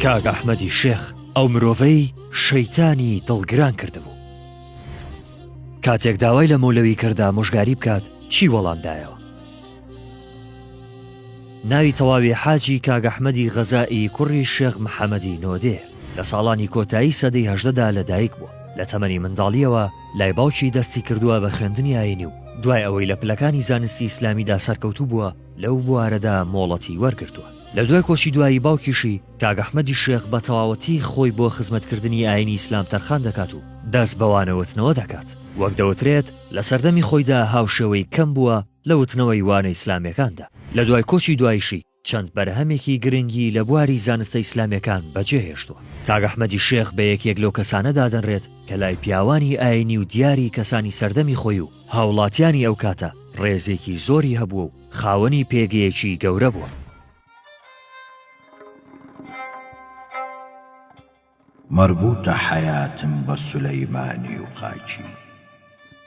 کاک ئەحمەدی شێخ ئەو مرۆڤەی شەیتانی دڵگران کردبوو. کاتێک داوای لە مەولەوی کرد ئامۆژگاری بکات چی وەڵام دایەوە؟ ناوی تەواوی حاجی کاک ئەحمەدی غەزائی کوڕی شێخ محەمەدی نۆدێ لە ساڵانی کۆتایی سەدەی هەژدەدا لە دایک بووە. لە تەمەنی منداڵییەوە لای باوکی دەستی کردووە بە خوێندنی ئایینی و دوای ئەوەی لە پلەکانی زانستی ئیسلامیدا سەرکەوتوو بووە لەو بوارەدا مۆڵەتی وەرگرتووە. لە دوای کۆچی دوایی باوکیشی کاک ئەحمەدی شێخ بە تەواوەتی خۆی بۆ خزمەتکردنی ئایینی ئیسلام تەرخان دەکات و دەست بە وانەوتنەوە دەکات. وەک دەوترێت لە سەردەمی خۆیدا هاوشێوەی کەم بووە لە وتنەوەی وانە ئیسلامیەکاندا. لە دوای کۆچی دواییشی چەند بەرهەمێکی گرنگی لە بواری زانستە ئیسلامیەکان بەجێهێشتووە. کاک ئەحمەدی شێخ بە یەکێک لەو کەسانە دادەنرێت کە لای پیاوانی ئایینی و دیاری کەسانی سەردەمی خۆی و هاوڵاتیانی ئەو کاتە ڕێزێکی زۆری هەبووە و خاوەنی پێگەیەکی گەورە بووە. مەربوتە حەیاتم بە سولەیمانی و خاکی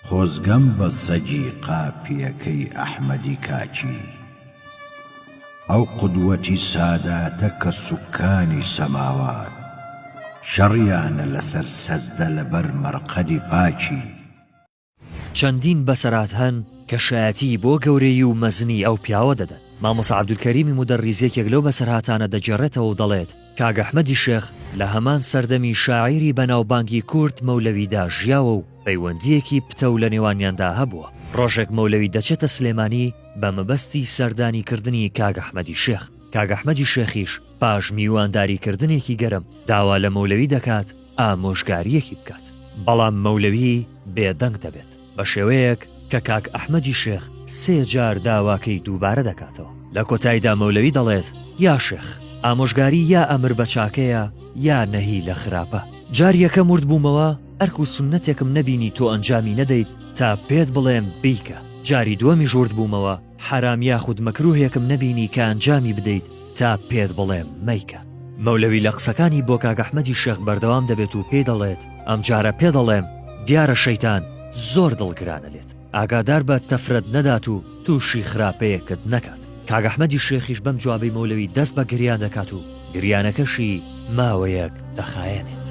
خۆزگەم بە سەگی قاپیەکەی ئەحمەدی کاکی ئەو قودوەتی ساداتە کە سوکانی سەماوات شەڕیانە لەسەر سەجدە لەبەر مەرقەدی پاکی. چەندین بەسەرهات هەن کە شایەتی بۆ گەورەیی و مەزنی ئەو پیاوە دەدەن. مامۆستا عەبدولکەریمی مودەڕیس یەکێک لەو بەسەرهاتانە دەگێڕێتەوە و دەڵێت، کاک ئەحمەدی شێخ لە هەمان سەردەمی شاعیری بەناوبانگی کورد مەولەویدا ژیاوە و پەیوەندییەکی پتەو لە نێوانیاندا هەبووە. ڕۆژێک مەولەوی دەچێتە سلێمانی بە مەبەستی سەردانیکردنی کاک ئەحمەدی شێخ. کاک ئەحمەدی شێخیش پاش میوانداریکردنێکی گەرم داوا لە مەولەوی دەکات ئامۆژگارییەکی بکات، بەڵام مەولەوی بێدەنگ دەبێت، بە شێوەیەک کە کاک ئەحمەدی شێخ سێ جار داواکەی دووبارە دەکاتەوە. لە کۆتاییدا مەولەوی دەڵێت، یا شێخ، ئامۆژگاری یا ئەمر بە چاکەیە یا نەهی لە خراپە. جار یەکەم ورد بوومەوە، ئەرک و سوننەتێکم نەبینی تۆ ئەنجامی نەدەیت تا پێت بڵێم بیکە. جاری دووەمیش ورد بوومەوە، حەرام یاخود مەکروهێکم نەبینی کە ئەنجامی بدەیت تا پێت بڵێم مەیکە. مەولەوی لە قسەکانی بۆ کاک ئەحمەدی شێخ بەردەوام دەبێت و پێی دەڵێت، ئەمجارە پێ دەڵێم دیارە شەیتان زۆر دڵگرانە لێت، ئاگاداربە تەفرەت نەدات و تووشی خراپەیەکت نەکات. کاک ئەحمەدی شێخیش بەم جوابەی مەولەوی دەست بە گریان دەکات و گریانەکەشی ماوەیەک دەخایەنێت.